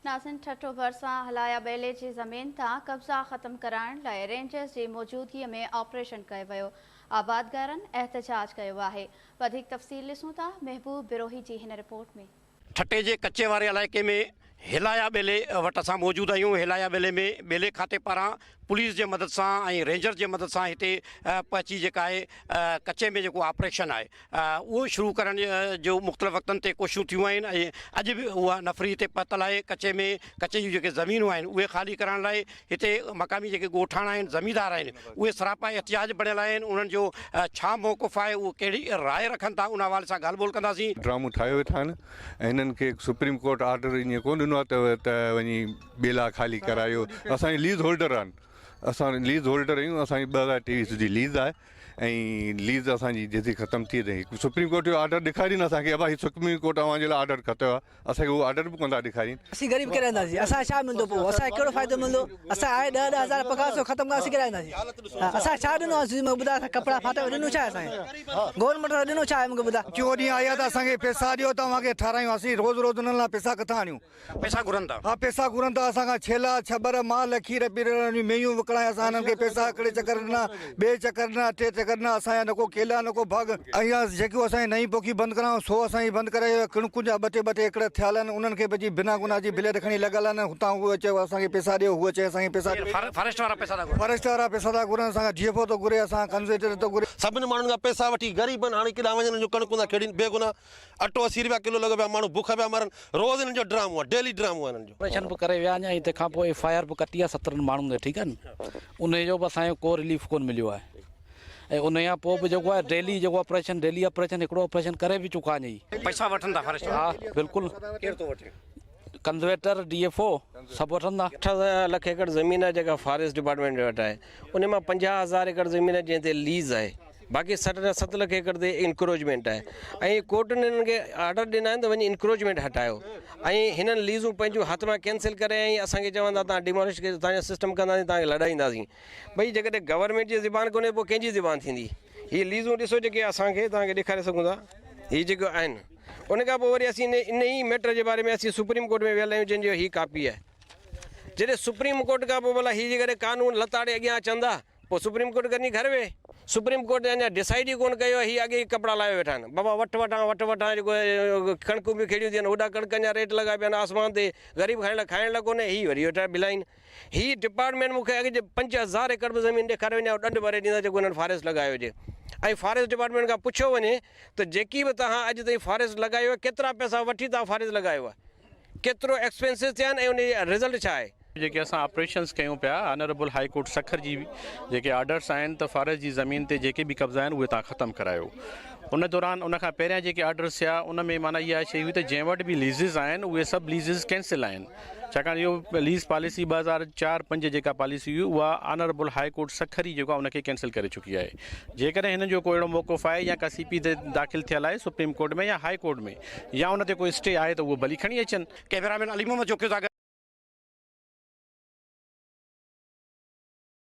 ناظرين ٺٽو ڀرسان هلايا ٻيلي جي زمين تان قبضا ختم ڪرائڻ لاء رينجرز جي موجودگي ۾ آپريشن ڪيو ويو، آبادگارن احتجاج ڪيو آهي. وڌيڪ تفصيل ڏسون ٿا محبوب بروهي جي هن رپورٽ ۾. ٺٽي جي ڪچي واري علائقي ۾ هلايا ٻيلي وٽ اسان موجود آهيون، هلايا ٻيلي ۾ ٻيلي کاتي پاران پوليس جي مدد سان ۽ رينجرز جي مدد سان هتي پهچي جيڪا آهي ڪچي ۾ جيڪو آپريشن آهي اهو شروع ڪرڻ جو مختلف وقتن تي ڪوششون ٿيون آهن ۽ اڄ به اها نفري هتي پهتل آهي ڪچي ۾ ڪچي جون جيڪي زمينون آهن اهي خالي ڪرائڻ لاء هتي مقامي جيڪي ڳوٺاڻا آهن زميندار آهن اهي سراپا احتجاج بڻيل آهن انهن جو ڇا موقف آهي اهو ڪهڙي راء رکن ٿا ان حوالي سان ڳالهه ٻولهه ڪنداسين. ڊرامو ٺاهيو ويٺا آهن ۽ هنن کي سپريم ڪورٽ آرڊر ائين ڪونه ڏنو آهي ته وڃي ٻيلا خالي ڪرايو اسان جي ليز هولڊر آهن اسان ليز هولڊر آهيون اسان جي 2023 جي ليز آهي ۽ ليز اسان جي جيسين ختم ٿئي ته سپريم ڪورٽ جو آرڊر ڏيکارين اسان کي ابا هي سپريم ڪورٽ اوهان جي لاء آرڊر کتو آهي اسان کي اهو آرڊر به ڪونه ٿا ڏيکارين. اسين غريب ڪيڏانهن وينداسين اسان کي ڇا ملندو پوء اسان کي ڪهڙو فائدو ملندو اسان آهي ڏهه ڏهه هزار پگهار سو ختم ڪري اسين ڪيڏانهن وينداسين اسان کي ڇا ڏنو آهي مون کي ٻڌاء اسان ڪپڙا ڦاٽا ڏنو ڇا آهي اسان کي گورنمينٽ اسان کي ڏنو ڇا آهي مون کي ٻڌاء. ٽيون ڏينهن آيا ته اسان کي پئسا ڏيو ته اوهان کي ٺارايون اسين روز روز انهن لاء پئسا ڪٿان آڻيون. پئسا گهرن ٿا. ها پئسا گهرن ٿا اسان کان ڇيلا ڇٻر مال کير پير جون مينهيون وڪڻائي اسان هنن کي پئسا هڪڙي چڪر ڏنا ٻئي چڪر ڏنا ٽئي چڪر ڏنا اسان جا نه ڪو ڪيلا نه ڪو ڀاڳ ۽ اها جيڪو اسان جي نئين پوکي بند ڪرايو سو اسان جي بند ڪرائي ويو ڪڻڪن جا ٻه ٽي ٻه ٽي ايڪڙ ٿيل آهن انهن کي به جي بنا گناهه جي بليڊ کڻي لڳل آهن هتان هو چيو اسان کي پئسا ڏيو هو چئي اسان کي پئسا ڏيو. فاريسٽ وارا پئسا ٿا گهرن. فاريسٽ وارا پئسا ٿا گهرن اسان کان ڊي ايف او ٿو گهري اسان کان ڪنزويٽر ٿو گهري. سڀني ماڻهن کان پئسا وٺي غريبن هاڻي ڪيڏانهن وڃن جو ڪڻڪون ٿا کيڙين بيگناهه اٽو 80 رپيا ڪلو لڳو پيو آهي ماڻهو بک پيا مرن روز انهن جو ڊرامو آهي ڊيلي ڊرامو آهي انهن جو. آپريشن به ڪري ويا آهن ۽ تنهن کان پوء ايف I R به ڪٽي آهي سترن ماڻهن تي ٺيڪ آهي نه انهي جو به اسان کي ڪو رليف ڪونه مليو آهي ۽ انهي کان پوء به جيڪو آهي ڊيلي جيڪو آپريشن ڊيلي آپريشن هڪڙو آپريشن ڪري به چڪا آهن هي. پئسا وٺن ٿا فاريسٽ وارا؟ ها بلڪل. ڪير ٿو وٺي؟ ڪنزويٽر ڊي ايف او سڀ وٺن ٿا. 8 لک ايڪڙ زمين آهي جيڪا فاريسٽ ڊپارٽمينٽ وٽ آهي ان مان 50 هزار ايڪڙ زمين آهي جنهن تي ليز آهي باقي 60 کان 7 لک ايڪڙ تي انڪروچمينٽ آهي ۽ ڪورٽن هنن کي آرڊر ڏنا آهن ته وڃي انڪروچمينٽ هٽايو ۽ هنن ليزون پنهنجون هٿ مان ڪينسل ڪري ۽ اسان کي چون ٿا توهان ڊيمالش توهان جو سسٽم ڪنداسين توهان کي لڏائينداسين ڀئي جيڪڏهن گورنمينٽ جي زبان ڪونهي پوء ڪنهن جي زبان ٿيندي هي ليزون ڏسو جيڪي اسان کي توهان کي ڏيکاري سگهون ٿا هي جيڪي آهن ان کان پوء وري اسين ان ئي ميٽر جي باري ۾ اسين سپريم ڪورٽ ۾ ويل آهيون جنهن جو هي ڪاپي آهي جڏهن سپريم ڪورٽ کان پوء ڀلا هي جيڪڏهن قانون لتاڙي اڳيان اچن ٿا پوء سپريم ڪورٽ گڏجي گهر ويهي. سپريم ڪورٽ اڃا ڊسائيڊ ئي ڪونه ڪيو آهي هي اڳي ئي ڪپڙا لاهيو ويٺا آهن بابا وٺ وٺان وٺ وٺان جيڪو ڪڻڪون به کيڙيون ٿين هوڏا ڪڻڪن جا ريٽ لڳا پيا آهن آسمان تي غريب کائڻ لاء کائڻ لاء ڪونهي هي وري ويٺا بلائين هي ڊپارٽمينٽ مون کي اڳ جي 5000 ايڪڙ به زمين ڏيکاري وڃي آئون ڏنڊ ڀري ڏيندس جيڪو هنن فاريسٽ لڳايو هجي ۽ فاريسٽ ڊپارٽمينٽ کان پڇيو وڃي ته جيڪي به توهان اڄ تائين فاريسٽ لڳايو آهي ڪيترا پئسا وٺي توهان فاريسٽ لڳايو آهي ڪيترو ايڪسپينسز ٿيا آهن ۽ ان جي رزلٽ ڇا آهي. جيڪي اسان آپريشنز ڪيون پيا آنربل هائي ڪورٽ سکر جي جيڪي آرڊرس آهن ته فاريسٽ جي زمين تي جيڪي به قبضا آهن اهي توهان ختم ڪرايو ان دوران ان کان پهريان جيڪي آرڊرس ٿيا ان ۾ معنيٰ اها شيء هئي ته جنهن وٽ به ليزز آهن اهي سڀ ليزز ڪينسل آهن ڇاڪاڻ اهو ليز پاليسي 2004 5 جيڪا پاليسي هئي اها آنربل هائي ڪورٽ سکر ئي جيڪو آهي ان کي ڪينسل ڪري چڪي آهي جيڪڏهن هنن جو ڪو اهڙو موقف آهي يا ڪا سي پي تي داخل ٿيل آهي سپريم ڪورٽ ۾ يا هائي ڪورٽ ۾ يا ان تي ڪو اسٽي آهي ته اهو ڀلي کڻي اچن. ڪئميرا مين علي محمد جوکيو سان گڏ.